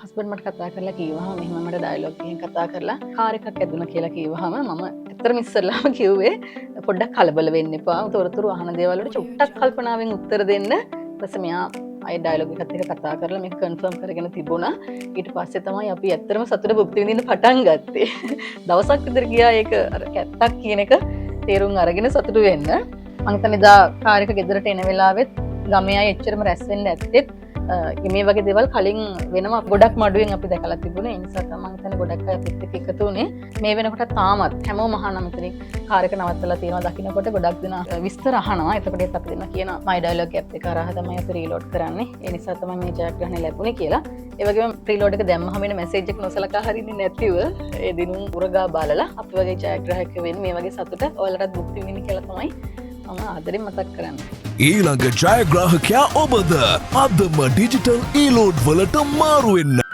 Husband මට කතා කරලා කිව්වහම, මෙහෙම මට ඩයලොග් එකෙන් කතා කරලා කාර් එකක් ඇදුණා කියලා කිව්වහම, මම ඇත්තටම ඉස්සෙල්ලාම කිව්වේ පොඩ්ඩක් කලබල වෙන්න එපා. තොරතුරු අහන දේවල් වලට චුට්ටක් කල්පනාවෙන් උත්තර දෙන්න. ඊට පස්සේ මෙයා අය ඩයලොග් එකත් එක්ක කතා කරලා මේක කන්ෆර්ම් කරගෙන තිබුණා. ඊට පස්සේ තමයි අපි ඇත්තටම සතුට භුක්ති විඳින්න පටන් ගත්තේ. දවසක් විතර ගියා ඒක අර කැත්තක් කියන එක තේරුම් අරගෙන සතුටු වෙන්න. මං හිතන්නේ එදා කාර් එක ගෙදරට එන වෙලාවෙත් ගමේ අය එච්චරම රැස් වෙන්න ඇත්තෙත් මේ වගේ දේවල් කලින් වෙනම ගොඩක් මඩුවෙන් අපි දැකලා තිබුණේ. ඒ නිසා තමයි මං හිතන්නේ ගොඩක් අය අපිත් එක්ක එකතු වුණේ. මේ වෙනකොට තාමත් හැමෝම අහනවා, මෙතනින් කාර් එක නවත්තලා තියෙනවා දකින්නකොට ගොඩක් දෙනා විස්තර අහනවා. එතකොට ඒත් අපි දෙන්න කියනවා මයි ඩයලොග් ඇප් එක හරහා තමයි අපි රීලෝඩ් කරන්නේ. ඒ නිසා තමයි මේ ජයග්‍රහණය ලැබුණේ කියලා. ඒ වගේම රීලෝඩ් එක දැම්මහම එන මැසේජ් එක නොසලකා හරින්නේ නැතිව ඒ දිනුම් උරගා බලලා අපි වගේ ජයග්‍රාහක වෙන්න, මේ වගේ සතුට ඔයාලටත් භුක්ති විඳින්න කියලා තමයි මම ආදරෙන් මතක් කරන්නේ. ඊළඟ ජයග්‍රාහකයා ඔබද? අදම ඩිජිටල් ඊලෝඩ් වලට මාරු වෙන්න.